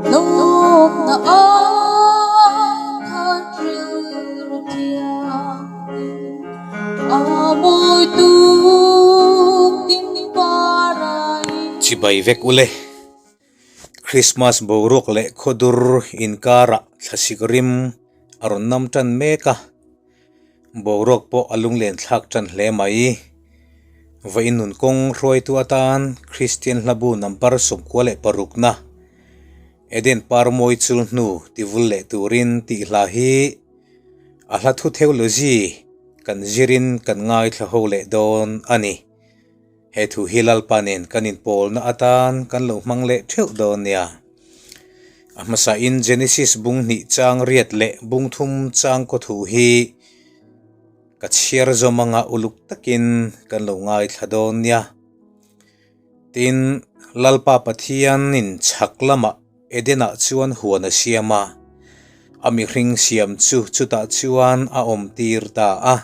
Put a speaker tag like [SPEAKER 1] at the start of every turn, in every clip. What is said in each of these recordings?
[SPEAKER 1] Lawmna a khat rilru thianghlim a mawi tuk tin parain.
[SPEAKER 2] Chibai vek ule. Christmas boruak leh khawdur inkarah thlasik rim a rawn nam tan mek a, boruak pawh a lunglen thlak tan hle mai. Vawiin nun kawng hruaitu atan Kristian hlabu number 96na Eden Parmawi chul hnu tivul leh turin tih hla hi a hla thu theology kan zirin kan ngaithla ho leh dawn a ni. He thu hi Lalpa nen kan inpawlna atan kan lo hmang leh theuh dawn nia. A hmasain Genesis bung hnih chang riat leh bung thum chang kaw thu hi ka chhiar zawm anga uluk takin kan lo ngaithla dawn nia. Tin, Lalpa Pathianin chhak lamah Edenah chuan huan a siam a, a mihring siam chu chutah chuan a awmtir ta a.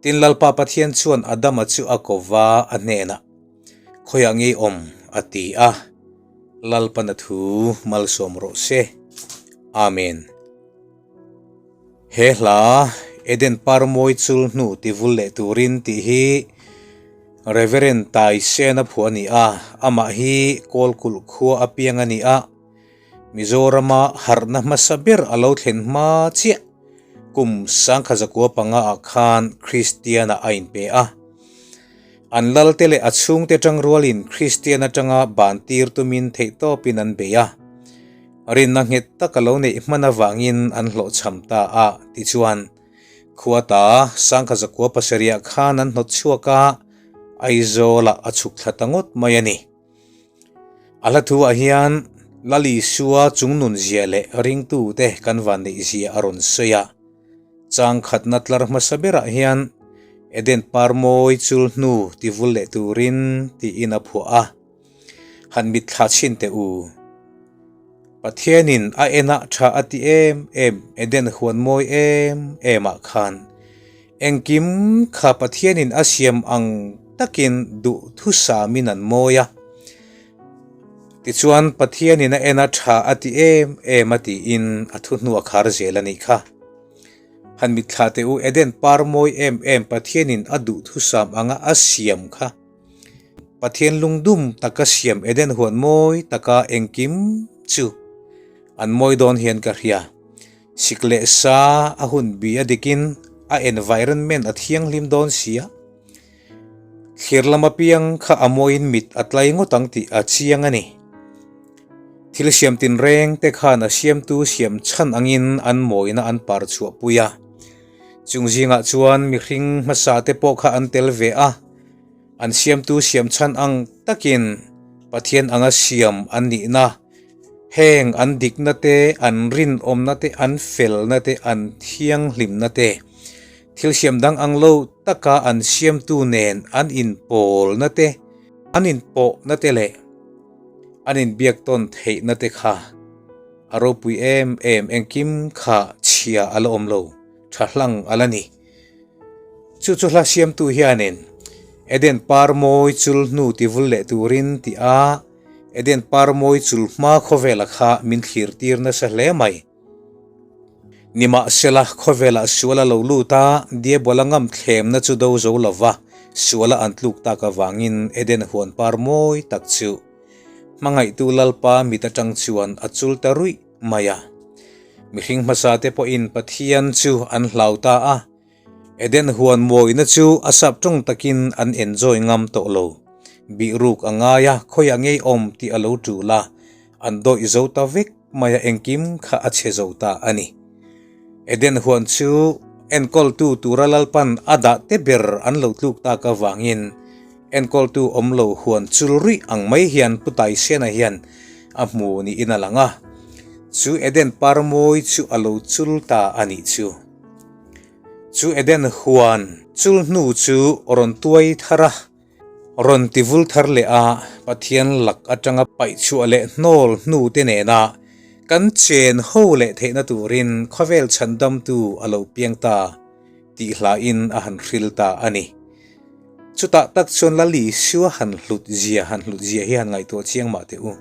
[SPEAKER 2] Tin, Lalpa Pathian chuan Adama chu a ko va, a hnenah, Khawiah nge i awm? a ti a. Lalpan a thu malsawm rawh se. Amen. He hla, Eden par mawi chul hnu ti vul leh turin tih hi Reverend Tai Sena phuah a ni a, amah hi Kawlkulh khua apiang a ni a, Mizorama harhna hmasa ber a lo thlen hma chiah kum 1905 ah khan Kristian-ah a inpe a. An lalte leh a chhungte tangrualin Kristian atanga ban tir tumin theihtawpin an bei a. Rinna nghet tak a lo neih hman avangin an hlawhchham ta a, tichuan, khua ta 1907 ah khan an hnawt chhuak a, Aizawlah a chhuk thla ta ngawt mai a ni. A hla thu ah hian Lal Isua chungnun zia leh ringtute kan van neih zia a rawn sawi a. Chang khatna tlar hmasa berah hian Eden par mawi chul hnu ti vul leh turin tiin a phuah a. Han mitthla chhin teh u. Pathianin a enah tha a ti em em Eden huan mawi em em ah khan Engkim kha Pathianin a siam ang takin duhthusamin an mawi a. Tichuan, Pathianin a en a tha a ti em em a tiin a thuhnu a khar zel a nih kha. Han mitthla teh u, Eden par mawi em em Pathianin a duhthusam anga a siam kha. Pathian lungdum taka siam Eden huan mawi taka engkim chu an mawi dawn hian ka hria. Sik leh sa a hun bi a dikin a environment a thianghlim dawn sia. Thlir lam apiang kha a mawiin mit a tlai ngawt ang tih a chiang a ni. Thil siam tinreng te khan a siamtu siam chhan angin an mawina an par chhuah pui a. Chung zingah chuan mihring hmasa te pawh kha an tel ve a. An siamtu siam chhan ang takin Pathian anga siam an nihna, heng an dikna te, an rinawmna te, an felna te, an thianghlimna te, thil siam dang ang lo taka an siamtu nen an inpawlna te, an inpawhna te leh an inbiak tawn theihna te kha a ropui em em, engkim kha chhia a la awm lo, tha hlang a la ni. Chu chu hla siamtu hianin Eden par mawi chul hnu ti vul leh turin ti a, Eden par mawi chul hma khawvela kha min thlir tir nasa hle mai. Nimahsela, khawvelah sual a lo lut a, Diabola ngam thlemna chu do zo lova suala an tluk tak avangin Eden huan par mawi tak chu hmangaihtu Lalpa mit atang chuan a chul ta ruih mai a. Mihring hmasa te pawhin Pathian chu an hlau ta a, Eden huan mawina chu a sap tawng takin an enjoy ngam tawh lo. Bihruk a ngai a, khawiah ngei awm tih a lo tul a, an dawih zo ta vek mai a engkim kha a chhe zo ta a ni. Eden huan chu enkawltu tura Lalpan a dah te ber an lo tluk tak avangin enkawltu awm lo huan chul ruih ang mai hian Pu Taisena hian a hmu niin a lang a, chu Eden par mawi chu a lo chul ta a nih chu. Chu Eden huan chul hnu chu rawn tuai thar a, rawn ti vul thar leh a, Pathian lak atanga paih chhuah leh hnawl hnu te nena kan chen ho leh theihna turin khawvel chhandamtu a lo piang ta tih hlain a han hril ta a ni. Chutah tak chuan Lal Isua han hlut zia han hlut zia hi han ngaihtuah chiang mah teh u.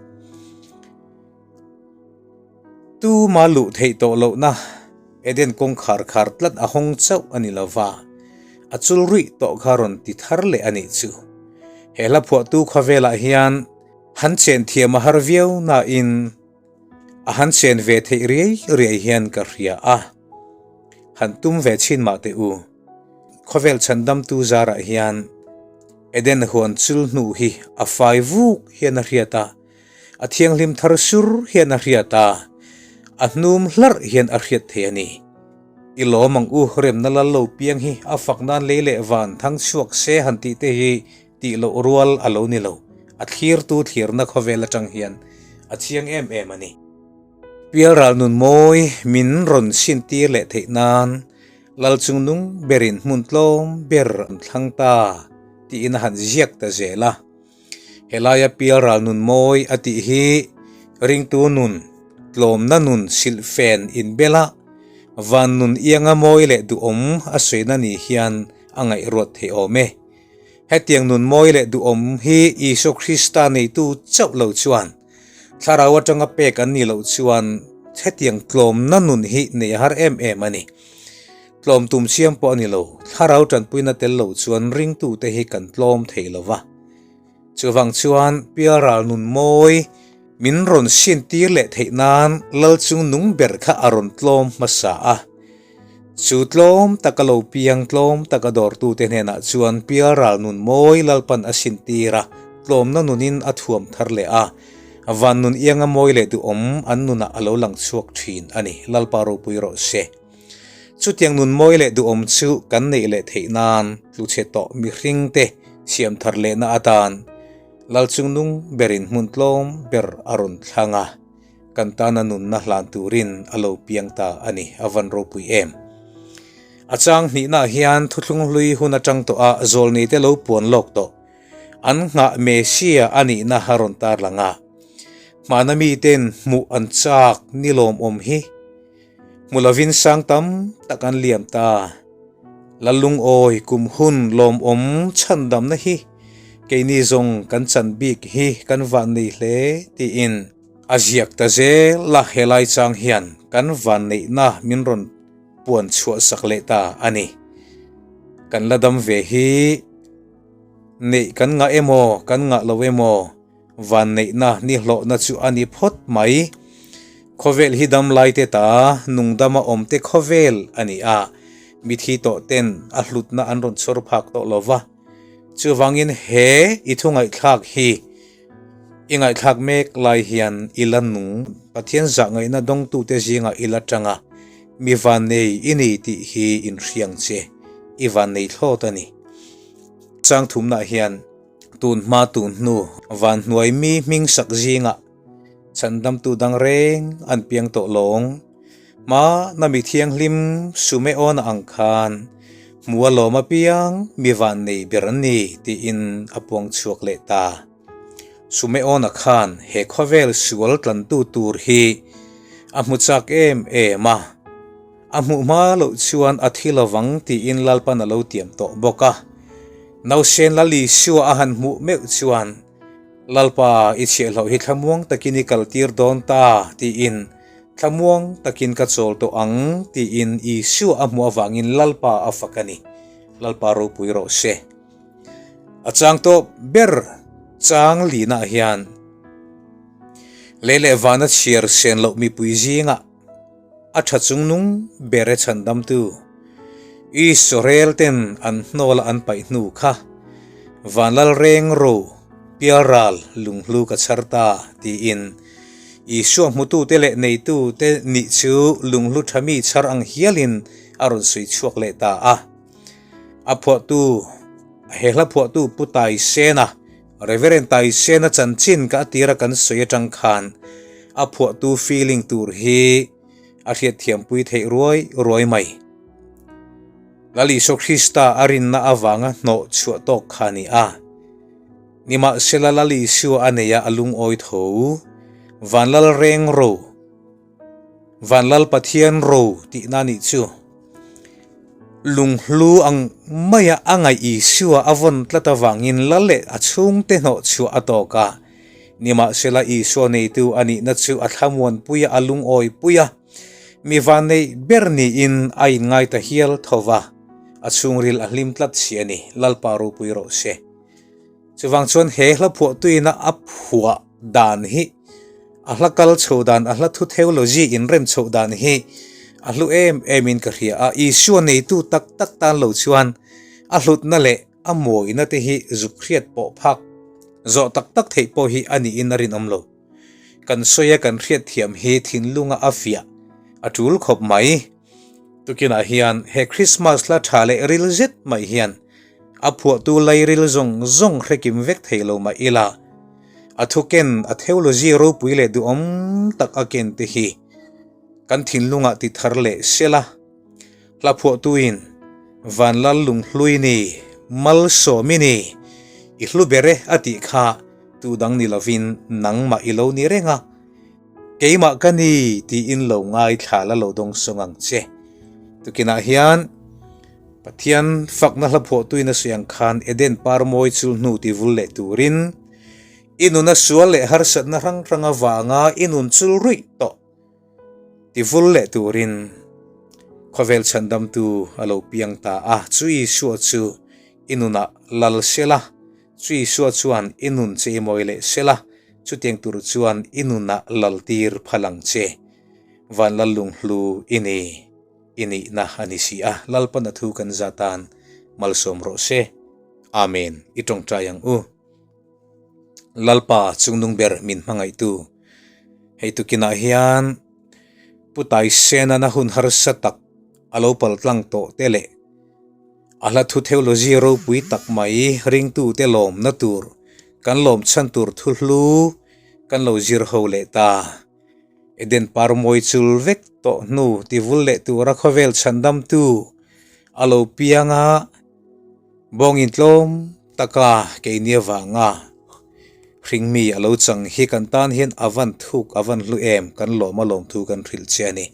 [SPEAKER 2] Tuma luh theih tawh lohna Eden kawngkhar khar tlat a hawng chauh a ni lo va, a chul ruih tawh kha rawn ti thar leh a nih chu. He hla phuahtu khawvelah hian han chen thiam a har viau nain a han chen ve theih riai riai hian ka hria a, han tum ve chhin mah teh u. Khawvel chhandamtu zarah hian Eden huan chul hnu hi a fai vuk hian a hriat a, A thianghlim thar sur hian a hriat a, a hnum hlarh hian a hriat thei a ni. I lawm ang u, remna lal lo piang hi a fak nan lei leh van thang chhuak se han tih te hi tih loh rual a lo ni lo, a thlirtu thlirna khawvel atang hian a chiang em em a ni. Pialral nun mawi min rawn sintir leh theih nan Lal chungnung berin hmun tlawm ber an thlang ta tiin a han ziak ta zel a. Helaia pialral nun mawi a tih hi ringtu nun, tlawmna nun silhfen inbela van nun ianga mawi leh duhawm a sawina ni hian a ngaihruat thei awm e. Hetiang nun mawi leh duhawm hi Isua Krista neitu chauh lo chuan thlarau atanga pek an nih loh chuan hetiang tlawmna nun hi nei a har em em a ni. Tlawm tum siam pawh a ni lo, thlarau tanpuina tel lo chuan ringtute hi kan tlawm thei lo va. Chuvang chuan pialral nun mawi min rawn sintir leh theih nan Lal chung nung ber kha a rawn tlawm hmasa a. Chu tlawm taka lo piang tlawm taka dawrtute hnenah chuan pialral nun mawi Lalpan a sintir a, tlawmna nunin a thuam thar leh a, van nun ianga mawi leh duhawm an nunah a lo lang chhuak thin a ni. Lalpa ropui rawh se. Chutiang nun mawi leh duhawm chu kan neih leh theih nan tluchhe tawh mihringte siam thar lehna atan Lalchungnung berin hmun tlawm ber a rawn thlang a, kan tana nunna hlan turin a lo piang ta a ni, a van ropui em. A chang hnihnaah hian thuthlung hlui hun atang tawha zawlneite lo puan lawk tawh an nghah Messiah a nihna a rawn tarlang a, hmana miten hmuh an chak ni lawmawm hi. Hmu lovin sang tam tak an liam ta. Lalungawi kum hun lawmawm chhandamna hi keini zawng kan chan bik hi kan van nei hle tiin a ziak ta zel a, helai chang hian kan van neihna min rawn puan chhuah sak leh ta a ni. Kan la dam ve hi neih kan ngah emaw kan ngah lo emaw Vanneihna ni hlawhna chu a ni phawt mai. Khawvel hi dam lai te ta, nungdama awm te khawvel a ni a, mithi tawh ten a hlutna an rawn chhawr phak tawh lo va. Chuvangin he i thu ngaihthlak hi i ngaihthlak mek lai hian i la nung Pathian zahngaihna dawngtute zingah i la tang a, mi vannei i ni tih hi inhriang che i vannei thlawt a ni. Changthumnaah hian. Tun hma tun hnu van hnuai mi hming sak zingah chhandamtu dang reng an piang tawh lawng. Hma na mi thianghlim Sumeona ang khan hmu a lawm apiang mi van nei ber an ni tiin a puang chhuak leh ta. Sumeona khan he khawvel sual tlantu tur hi a hmu chak em em a. A hmuh hma loh chuan a thi lovang tiin Lalpan a lo tiam tawh bawk a. Nausen Lal Isua a han hmuh meuh chuan, Lalpa, i chhiahhlauh hi thlamuang takin i kaltir dawn ta tiin thlamuang takin ka chawl tawh ang tiin Isua a hmuh avangin Lalpa a fak a ni. Lalpa ropui rawh se. A chang tawp ber chang linah hian lei leh vana chhiar sen loh mipui zingah, A tha chungnung ber e chhandamtu Israel ten an hnawla an paih hnu kha Vanlal reng ro pialral lunghlu ka chhar ta tiin Isua hmutute leh neitute nih chu lunghlu tha mi chhar ang hialin a rawn sawi chhuak leh ta a. A phuahtu he hla phuahtu Pu Taisena Reverend Taisena chanchin ka atira kan sawi atang khan a phuahtu feeling tur hi a hriatthiampui theih ruai ruai mai. Lal Isua Krista a rinna avanga hnawh chhuah tawk kha a ni a. Nimahsela Lal Isua a neia a lungawi tho, Vanlal reng ro, Vanlal Pathian ro tihna nih chu. Lunghlu ang maia a ngaih Isua a vawn tlat avangin Lal leh a chhungte hnawhchhuah a tawk a. Nimahsela Isua neitu a nihna chu a thlamuanpui a, a lungawipui a, mi vanneih ber niin a inngai ta hial tho va, a chhungril a hlim tlat si a ni, Lalpa ropui rawh se. Chuvang chuan he hla phuahtuina a phuah dan hi, a hla kal chho dan, a hla thu theology inrem chhoh dan hi a hlu em emin ka hria a, Isua neitu tak tak tan lo chuan a hlutna leh a mawina te hi zuk hriat pawh phak zawh tak tak theih pawh hi a niin a rinawm lo. Kan sawi a kan hriat thiam hi thinlunga a fiah a tul khawp mai. Tukinah hian he Christmas hla tha leh ril zet mai hian a phuahtu lairil zawng zawng hrekim vek thei lo mah ila, a thuken a theology ropui leh duhawm tak a ken te hi kan thinlungah ti thar leh sela. Hla phuahtuin Vanlal Lunghlui ni, Malsawmi ni, i hlu ber e a tih kha tu dang ni lovin nangmah i lo ni reng a, keimah ka ni tiin lo ngaithla la lo dawng sawng ang che. Tukinah hian Pathian fakna hla phuahtuin a sawi ang khan Eden par mawi chul hnu ti vul leh turin i nuna sual leh harsatna hrang hrang avanga i nun chul ruih tawh Ti vul leh turin khawvel chhandamtu a lo piang ta a, chu Isua chu i nunah lal sela, chu Isua chuan i nun che i mawi leh sela, chutiang tur chuan i nunah lal tir phal ang che. Van lal lunghlu i ni, i nihna a ni si a, Lalpan a thu kan zatan malsawm rawh se. Amen. I tawngtai ang u. Lalpa chungnung ber min hmangaihtu. Hei tukinah hian Pu Taisena na hun harsa tak a lo pal tlang tawh te leh a hla thu theology ropui tak mai ringtute lawmna tur kan lawm chhan tur thu hlu kan lo zir ho leh ta. Eden par mawi chul vek tawh hnu tivul leh tura khawvel chhandamtu a lo piang a. Bawngin tlawm taka keini avanga hringmi a lo chang hi kan tan hian a van thuk a van hlu em kan lawm a lawm thu kan hrilh che a ni.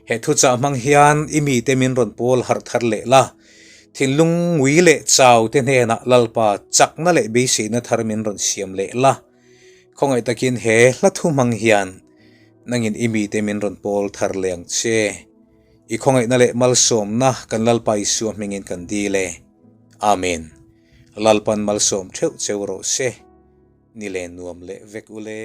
[SPEAKER 2] He thuchah hmang hian i mite min rawn pawl harh thar leh la, thinlung ngui leh chau te hnenah Lalpa chakna leh beiseina thar min rawn siam leh la, khawngaih takin he hla thu hmang hian nangin i mite min rawn pawl thar leh ang che. I khawngaihna leh malsawmna kan Lalpa Isua hmingin kan dil e. Amen. Lalpan malsawm theuh cheu rawh se. Ni leh nuam leh vek ule.